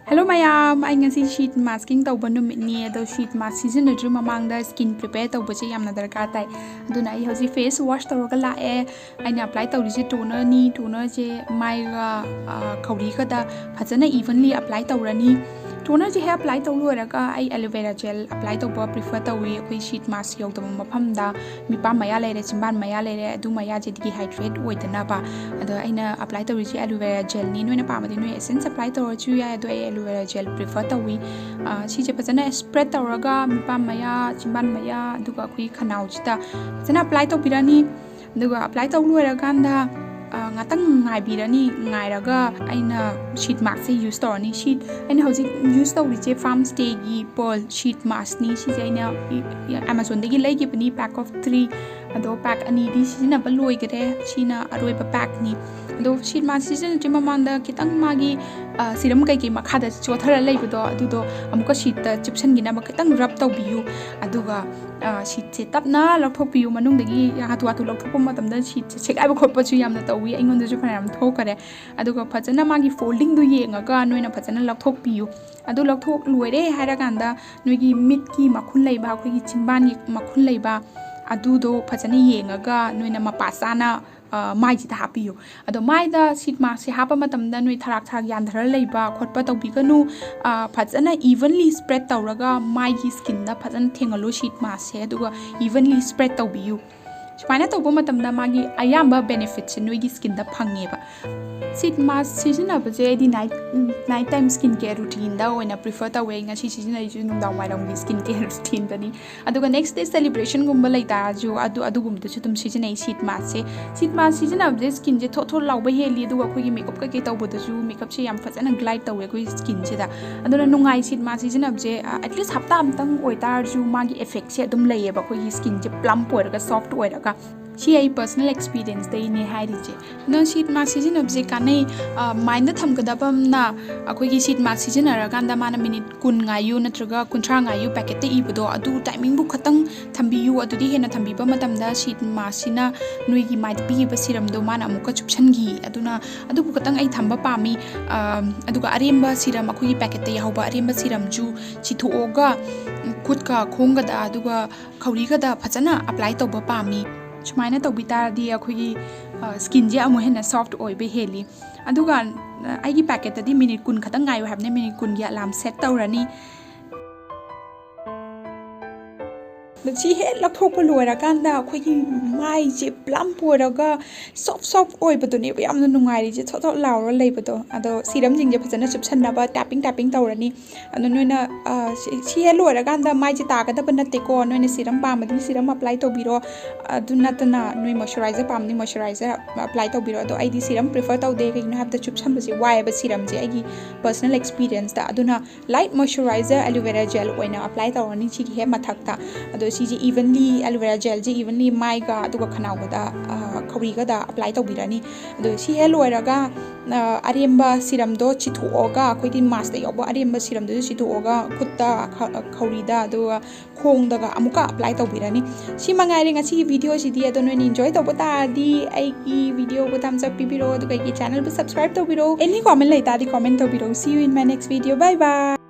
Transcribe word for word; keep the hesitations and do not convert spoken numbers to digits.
Hello ꯃꯌꯥꯝ, ꯑꯩ ꯉꯁꯤ sheet masking ꯇꯧꯕ ꯅꯨꯃꯤꯠꯅꯤ꯫ ꯑꯗꯣ sheet mask ꯁꯤꯖꯤꯟꯅꯗ꯭ꯔꯤ ꯃꯃꯥꯡꯗ skin prepare ꯇꯧꯕꯁꯦ ꯌꯥꯝꯅ ꯗꯔꯀꯥꯔ ꯇꯥꯏ꯫ ꯑꯗꯨꯅ ꯑꯩ ꯍꯧꯖꯤꯛ face wash ꯇꯧꯔꯒ ꯂꯥꯛꯑꯦ꯫ ꯑꯩꯅ apply ꯇꯧꯔꯤꯁꯦ toner ꯅꯤ꯫ Toner ꯁꯦ ꯃꯥꯏꯒ, ꯑ, ꯈꯧꯔꯤꯒꯗ ꯐꯖꯅ evenly apply ꯇꯧꯔꯅꯤ꯫ Toner ꯁꯦ ꯍꯦꯛ apply ꯇꯧ ꯂꯣꯏꯔꯒ ꯑꯩ aloe vera gel apply ꯇꯧꯕ prefer ꯇꯧꯏ꯫ ꯑꯩꯈꯣꯏ sheet mask ꯌꯧꯗꯕ ꯃꯐꯝꯗ ꯃꯤꯄꯥꯝ ꯃꯌꯥ ꯂꯩꯔꯦ, ꯆꯤꯟꯕꯥꯟ ꯃꯌꯥ ꯂꯩꯔꯦ, ꯑꯗꯨ ꯃꯌꯥꯁꯦ dehydrate ꯑꯣꯏꯗꯅꯕ꯫ ꯑꯗꯣ ꯑꯩꯅ apply ꯇꯧꯔꯤꯁꯦ aloe vera gel ꯅꯤ꯫ ꯅꯣꯏꯅ ꯄꯥꯝꯃꯗꯤ ꯅꯣꯏ essence apply ꯇꯧꯔꯁꯨ ꯌꯥꯏ, ꯑꯗꯣ ꯑꯩ aloe vera gel prefer ꯇꯧꯏ꯫ ꯑ, ꯁꯤꯁꯦ ꯐꯖꯅ spread ꯇꯧꯔꯒ ꯃꯤꯄꯥꯝ ꯃꯌꯥ, ꯆꯤꯟꯕꯥꯟ ꯃꯌꯥ, ꯑꯗꯨꯒ ꯑꯩꯈꯣꯏꯒꯤ ꯈꯅꯥꯎꯁꯤꯗ ꯐꯖꯅ apply ꯇꯧꯕꯤꯔꯅꯤ꯫ ꯑꯗꯨꯒ apply ꯇꯧ ꯂꯣꯏꯔꯀꯥꯟꯗ, ꯑ, ꯉꯥꯛꯇꯪ ꯉꯥꯏꯕꯤꯔꯅꯤ꯫ ꯉꯥꯏꯔꯒ ꯑꯩꯅ sheet mask ꯁꯦ use ꯇꯧꯔꯅꯤ꯫ Sheet, ꯑꯩꯅ ꯍꯧꯖꯤꯛ use ꯇꯧꯔꯤꯁꯦ Farm Stay ꯒꯤ Pearl sheet mask ꯅꯤ꯫ ꯁꯤꯁꯦ ꯑꯩꯅ Amazon ꯗꯒꯤ ꯂꯩꯈꯤꯕꯅꯤ, pack of three꯫ ꯑꯗꯣ pack ꯑꯅꯤꯗꯤ ꯁꯤꯖꯤꯟꯅꯕ ꯂꯣꯏꯈꯔꯦ꯫ ꯁꯤꯅ ꯑꯔꯣꯏꯕ pack ꯅꯤ꯫ ꯑꯗꯣ sheet mask ꯁꯤꯖꯤꯟꯅꯗ꯭ꯔꯤ ꯃꯃꯥꯡꯗ ꯈꯤꯇꯪ ꯃꯥꯒꯤ, ꯑ, serum ꯀꯩꯀꯩ ꯃꯈꯥꯗ ꯆꯣꯠꯊꯔ ꯂꯩꯕꯗꯣ, ꯑꯗꯨꯗꯣ ꯑꯃꯨꯛꯀ sheet ꯇ ꯆꯨꯞꯁꯟꯈꯤꯅꯕ ꯈꯤꯇꯪ rub ꯇꯧꯕꯤꯌꯨ꯫ ꯑꯗꯨꯒ, ꯑ, sheet ꯁꯦ ꯇꯞꯅ ꯂꯧꯊꯣꯛꯄꯤꯌꯨ꯫ ꯃꯅꯨꯡꯗꯒꯤ ꯍꯥꯊꯨ ꯍꯥꯊꯨ ꯂꯧꯊꯣꯛꯄ ꯃꯇꯝꯗ sheet ꯁꯦ ꯁꯦꯒꯥꯏꯕ ꯈꯣꯠꯄꯁꯨ ꯌꯥꯝꯅ ꯇꯧꯋꯤ꯫ ꯑꯩꯉꯣꯟꯗꯁꯨ ꯐꯅꯌꯥꯝ ꯊꯣꯛꯈꯔꯦ꯫ ꯑꯗꯨꯒ ꯐꯖꯅ ꯃꯥꯒꯤ folding ꯗꯨ ꯌꯦꯡꯉꯒ ꯅꯣꯏꯅ ꯐꯖꯅ ꯂꯧꯊꯣꯛꯄꯤꯌꯨ꯫ ꯑꯗꯨ ꯂꯧꯊꯣꯛ ꯂꯣꯏꯔꯦ ꯍꯥꯏꯔꯀꯥꯟꯗ ꯅꯣꯏꯒꯤ ꯃꯤꯠꯀꯤ ꯃꯈꯨꯟ ꯂꯩꯕ, ꯑꯩꯈꯣꯏꯒꯤ ꯆꯤꯟꯕꯥꯟꯒꯤ ꯃꯈꯨꯟ ꯂꯩꯕ, ꯑꯗꯨꯗꯣ ꯐꯖꯅ ꯌꯦꯡꯉꯒ ꯅꯣꯏꯅ ꯃꯄꯥ ꯆꯥꯅ, ꯑ, ꯃꯥꯏꯁꯤꯗ ꯍꯥꯞꯄꯤꯌꯨ꯫ ꯑꯗꯣ ꯃꯥꯏꯗ sheet mask ꯁꯦ ꯍꯥꯞꯄ ꯃꯇꯝꯗ ꯅꯣꯏ ꯊꯔꯥꯛ ꯊꯔꯥꯛ ꯌꯥꯟꯊꯔ ꯂꯩꯕ ꯈꯣꯠꯄ ꯇꯧꯕꯤꯒꯅꯨ꯫ ꯑ, ꯐꯖꯅ evenly spread ꯇꯧꯔꯒ ꯃꯥꯏꯒꯤ skin ꯗ ꯐꯖꯅ ꯊꯦꯡꯍꯜꯂꯨ sheet mask ꯁꯦ, ꯑꯗꯨꯒ evenly spread ꯇꯧꯕꯤꯌꯨ꯫ ꯁꯨꯃꯥꯏꯅ ꯇꯧꯕ ꯃꯇꯝꯗ ꯃꯥꯒꯤ ꯑꯌꯥꯝꯕ benefit ꯁꯦ ꯅꯣꯏꯒꯤ skin ꯗ ꯐꯪꯉꯦꯕ꯫ Sheet mask ꯁꯤꯖꯤꯟꯅꯕꯁꯦ ꯑꯩꯗꯤ night, night time skin care routine ꯗ ꯑꯣꯏꯅ prefer ꯇꯧꯋꯦ꯫ ꯉꯁꯤ ꯁꯤꯖꯤꯟꯅꯔꯤꯁꯦ ꯅꯨꯡꯗꯥꯡ ꯋꯥꯏꯔꯝꯒꯤ skin care routine ꯗꯅꯤ꯫ ꯑꯗꯨꯒ next day celebration ꯒꯨꯝꯕ ꯂꯩꯇꯥꯔꯁꯨ ꯑꯗꯨ, ꯑꯗꯨꯒꯨꯝꯕꯗꯁꯨ ꯑꯗꯨꯝ ꯁꯤꯖꯤꯟꯅꯩ sheet mask ꯁꯦ꯫ Sheet mask ꯁꯤꯖꯤꯟꯅꯕꯁꯦ skin ꯁꯦ ꯊꯣꯠ ꯊꯣꯠ ꯂꯥꯎꯕ ꯍꯦꯜꯂꯤ, ꯑꯗꯨꯒ ꯑꯩꯈꯣꯏꯒꯤ makeup ꯀꯩꯀꯩ ꯇꯧꯕꯗꯁꯨ makeup ꯁꯦ ꯌꯥꯝ ꯐꯖꯅ glide ꯇꯧꯋꯦ ꯑꯩꯈꯣꯏ skin ꯁꯤꯗ꯫ ꯑꯗꯨꯅ ꯅꯨꯡꯉꯥꯏ sheet mask ꯁꯤꯖꯤꯟꯅꯕꯁꯦ, ꯑ, at least ꯍꯞꯇꯥ ꯑꯃꯇꯪ ꯑꯣꯏꯇꯥꯔꯁꯨ ꯃꯥꯒꯤ effect ꯁꯦ ꯑꯗꯨꯝ ꯂꯩꯌꯦꯕ ꯑꯩꯈꯣꯏꯒꯤ skin ꯁꯦ plump ꯑꯣꯏꯔꯒ, soft ꯑꯣꯏꯔꯒ꯫ ꯁꯤ ꯑꯩ personal experience ꯇꯩꯅꯦ ꯍꯥꯏꯔꯤꯁꯦ꯫ ꯑꯗꯣ sheet mask ꯁꯤꯖꯤꯟꯅꯕꯁꯦ ꯀꯥꯟꯅꯩ꯫ ꯑ, mind ꯊꯝꯒꯗꯕ ꯑꯃꯅ, ꯑꯩꯈꯣꯏꯒꯤ sheet mask ꯁꯤꯖꯤꯟꯅꯔꯀꯥꯟꯗ ꯃꯥꯅ minute ꯀꯨꯟ ꯉꯥꯏꯌꯨ ꯅꯠꯇ꯭ꯔꯒ ꯀꯨꯟꯊ꯭ꯔꯥ ꯉꯥꯏꯌꯨ packet ꯇ ꯏꯕꯗꯣ, ꯑꯗꯨ timing ꯕꯨ ꯈꯇꯪ ꯊꯝꯕꯤꯌꯨ꯫ ꯑꯗꯨꯗꯤ ꯍꯦꯟꯅ ꯊꯝꯕꯤꯕ ꯃꯇꯝꯗ sheet mask ꯁꯤꯅ ꯅꯣꯏꯒꯤ ꯃꯥꯏꯗ ꯄꯤꯈꯤꯕ serum ꯗꯣ ꯃꯥꯅ ꯑꯃꯨꯛꯀ ꯆꯨꯞꯁꯟꯈꯤ꯫ ꯑꯗꯨꯅ ꯑꯗꯨꯕꯨ ꯈꯇꯪ ꯑꯩ ꯊꯝꯕ ꯄꯥꯝꯃꯤ꯫ ꯑ, ꯑꯗꯨꯒ ꯑꯔꯦꯝꯕ serum, ꯑꯩꯈꯣꯏꯒꯤ packet ꯇ ꯌꯥꯎꯍꯧꯕ ꯑꯔꯦꯝꯕ serum ꯁꯨ ꯆꯤꯊꯣꯛꯑꯒ ꯈꯨꯠꯀ ꯈꯣꯡꯒꯗ ꯑꯗꯨꯒ ꯈꯧꯔꯤꯒꯗ ꯐꯖꯅ apply ꯇꯧꯕ ꯄꯥꯝꯃꯤ꯫ ꯁꯨꯃꯥꯏꯅ ꯇꯧꯕꯤ ꯇꯥꯔꯗꯤ ꯑꯩꯈꯣꯏꯒꯤ, ꯑ, skin ꯁꯦ ꯑꯃꯨꯛ ꯍꯦꯟꯅ soft ꯑꯣꯏꯕ ꯍꯦꯜꯂꯤ꯫ ꯑꯗꯨꯒ, ꯑ, ꯑꯩꯒꯤ packet ꯇꯗꯤ minute ꯀꯨꯟ ꯈꯛꯇꯪ ꯉꯥꯏꯌꯨ ꯍꯥꯏꯕꯅꯦ, minute ꯀꯨꯟꯒꯤ alarm set ꯇꯧꯔꯅꯤ꯫ ꯑꯗꯣ ꯁꯤ ꯍꯦꯛ ꯂꯧꯊꯣꯛꯄ ꯂꯣꯏꯔꯀꯥꯟꯗ ꯑꯩꯈꯣꯏꯒꯤ ꯃꯥꯏꯁꯦ plump ꯑꯣꯏꯔꯒ soft soft ꯑꯣꯏꯕꯗꯨꯅꯦꯕ ꯌꯥꯝꯅ ꯅꯨꯡꯉꯥꯏꯔꯤꯁꯦ, ꯊꯣꯠ ꯊꯣꯠ ꯂꯥꯎꯔ ꯂꯩꯕꯗꯣ꯫ ꯑꯗꯣ serum ꯁꯤꯡꯁꯦ ꯐꯖꯅ ꯆꯨꯞꯁꯟꯅꯕ tapping tapping ꯇꯧꯔꯅꯤ꯫ ꯑꯗꯣ ꯅꯣꯏꯅ, ꯑ, ꯁꯤ, ꯁꯤ ꯍꯦꯛ ꯂꯣꯏꯔꯀꯥꯟꯗ ꯃꯥꯏꯁꯦ ꯇꯥꯒꯗꯕ ꯅꯠꯇꯦꯀꯣ꯫ ꯅꯣꯏꯅ serum ꯄꯥꯝꯃꯗꯤ serum apply ꯇꯧꯕꯤꯔꯣ꯫ ꯑꯗꯨ ꯅꯠꯇꯅ ꯅꯣꯏ moisturizer ꯄꯥꯝꯃꯗꯤ moisturizer apply ꯇꯧꯕꯤꯔꯣ꯫ ꯑꯗꯣ ꯑꯩꯗꯤ serum prefer ꯇꯧꯗꯦ, ꯀꯩꯒꯤꯅꯣ ꯍꯥꯏꯕꯗ ꯆꯨꯞꯁꯟꯕꯁꯦ ꯋꯥꯏꯑꯦꯕ serum ꯁꯦ ꯑꯩꯒꯤ personal experience ꯇ꯫ ꯑꯗꯨꯅ light moisturizer aloe vera gel ꯑꯣꯏꯅ apply ꯇꯧꯔꯅꯤ ꯁꯤꯒꯤ ꯍꯦꯛ ꯃꯊꯛꯇ꯫ ꯑꯗꯣ ꯁꯤꯁꯦ evenly, aloe vera gel ꯁꯦ evenly ꯃꯥꯏꯒ ꯑꯗꯨꯒ ꯈꯅꯥꯎꯒꯗ, ꯑ, ꯈꯧꯔꯤꯒꯗ apply ꯇꯧꯕꯤꯔꯅꯤ꯫ ꯑꯗꯣ ꯁꯤ ꯍꯦꯛ ꯂꯣꯏꯔꯒ, ꯑ, ꯑꯔꯦꯝꯕ serum ꯗꯣ ꯆꯤꯊꯣꯛꯑꯒ, ꯑꯩꯈꯣꯏꯒꯤ mask ꯇ ꯌꯥꯎꯕ ꯑꯔꯦꯝꯕ serum ꯗꯨꯁꯨ ꯆꯤꯊꯣꯛꯑꯒ ꯈꯨꯠꯇ, ꯈ-, ꯈꯧꯔꯤꯗ, ꯑꯗꯨꯒ ꯈꯣꯡꯗꯒ ꯑꯃꯨꯛꯀ apply ꯇꯧꯕꯤꯔꯅꯤ꯫ ꯁꯤ ꯃꯉꯥꯏꯔꯦ ꯉꯁꯤꯒꯤ video ꯁꯤꯗꯤ꯫ ꯑꯗꯣ ꯅꯣꯏꯅ enjoy ꯇꯧꯕ ꯇꯥꯔꯗꯤ ꯑꯩꯒꯤ video ꯕꯨ thumbs up ꯄꯤꯕꯤꯔꯣ, ꯑꯗꯨꯒ ꯑꯩꯒꯤ channel ꯕꯨ subscribe ꯇꯧꯕꯤꯔꯣ꯫ Any comment ꯂꯩ ꯇꯥꯔꯗꯤ comment ꯇꯧꯕꯤꯔꯣ꯫ See you in my next video. Bye bye.